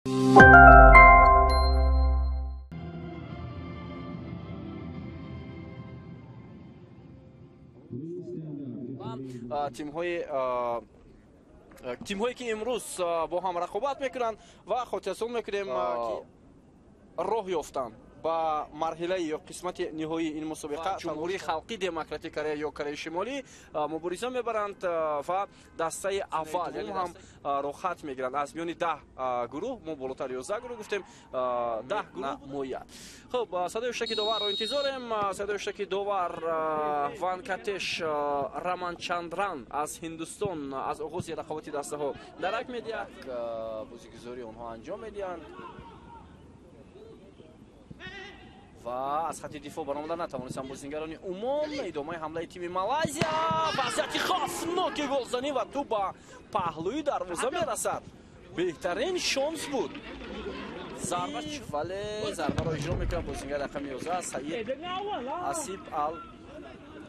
Тимҳое ки имрӯз бо ҳам рақобат мекунанд ва хотиррасон мекунем, ки роҳ ёфтанд ба марҳилаи ё қисмати ниҳоии ин мусобиқа Ҷумҳурии Халқии Демократии Корея ё Кореяи Шимолӣ мубориза мебаранд ва дастаи аввал ҳам роҳхат мегиранд. Аз миёни 10 гурӯҳ, мо болотар 11 гурӯҳ гуфтем, 10 гурӯҳ мояд. Хуб, садои шаки доварро интизорем. Садои шаки довар Ванкатеш Раманчандран аз Ҳиндустон аз оғози рақобати дастаҳо дарак медиҳад. Бозигузории онҳо анҷом медиҳанд ва аз хати дифоъ баромада натавонистанд бозингарони Умон. Идомаи ҳамлаи тими Малайзия, вазъияти хавфноки голзанӣ ва тӯп ба паҳлӯи дарвоза мерасад. Беҳтарин шонс буд. Зарба, вале зарбаро иҷро мекунад бозингари рақами 11 Саид Асиб Ал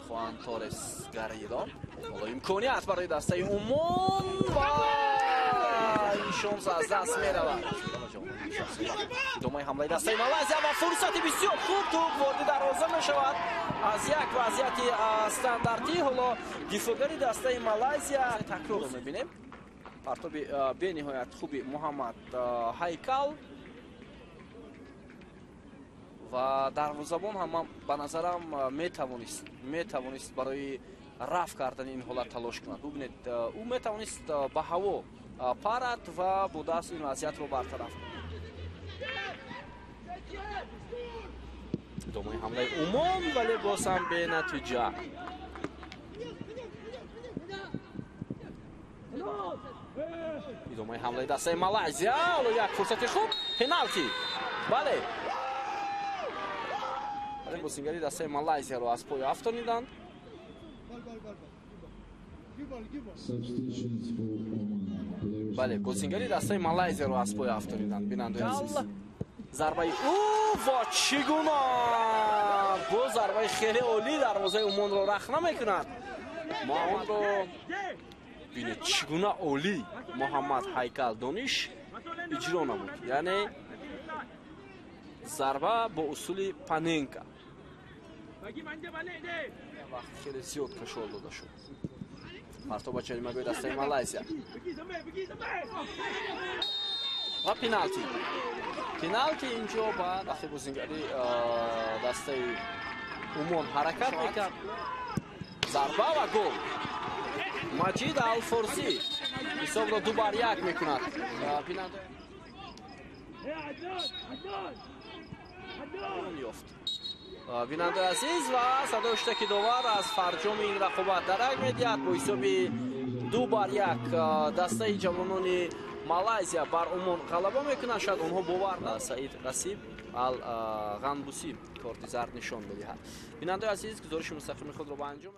Хуан Торес Гаридо. Ҳоло имконият барои дастаи Умон ва ин шонс аз даст меравад. Идомаи ҳамлаи дастаи Малайзия ва фурсати бисёр хуб, тӯп ворди дарвоза мешавад аз як вазъияти стандартӣ. Ҳоло дифоъгари дастаи Малайзия такрорро мебинем. Партоби бениҳоят хуби Муҳаммад Ҳайкал ва дарвозабон ҳам ба назарам метавонист барои рафъ кардани ин ҳолат талош кунад. Бубинед, ӯ метавонист ба ҳаво парад ва бо даст ин вазъиятро бартараф кунад. Идомаи ҳамлаи Умон, вале боз ҳам бенатиҷа. Идомаи ҳамлаи дастаи Малайзия, ҳоло як фурсати хуб, пеналти. Бале, бозингари дастаи Малайзияро аз пой афтониданд. Бале, бозингари дастаи Малайзияро аз пой афтониданд, бинандои азиз. Зарбаи ӯ ва чӣ гуна бо зарбаи хеле олӣ дарвозаи Умонро рахна мекунад. Мо онро бинед, чӣ гуна олӣ Муҳаммад Ҳайкал Дониш иҷро намуд, яъне зарба бо усули паненка. Вақт хеле зиёд кашол дода шуд. Партоба ҷаримагоҳи дастаи Малайзия ва пеналти. Пеналти инҷо ба вақти бозингари дастаи Умон ҳаракат мекард. Зарба ва гол. Маҷид Алфорсӣ ҳисобро 2-1 мекунад. Ёфт. Бинандаи азиз, ва садои штаки довар аз фарҷоми ин рақобат дарак медиҳад. Бо ҳисоби 2-1 дастаи ҷавонони Малайзия бар Умон ғалаба мекунанд. Шояд онҳо бовар Саид Расиб Ал Ғанбусӣ корти зард нишон медиҳад. Бинандаи азиз, гузориши мустақими худро ба анҷом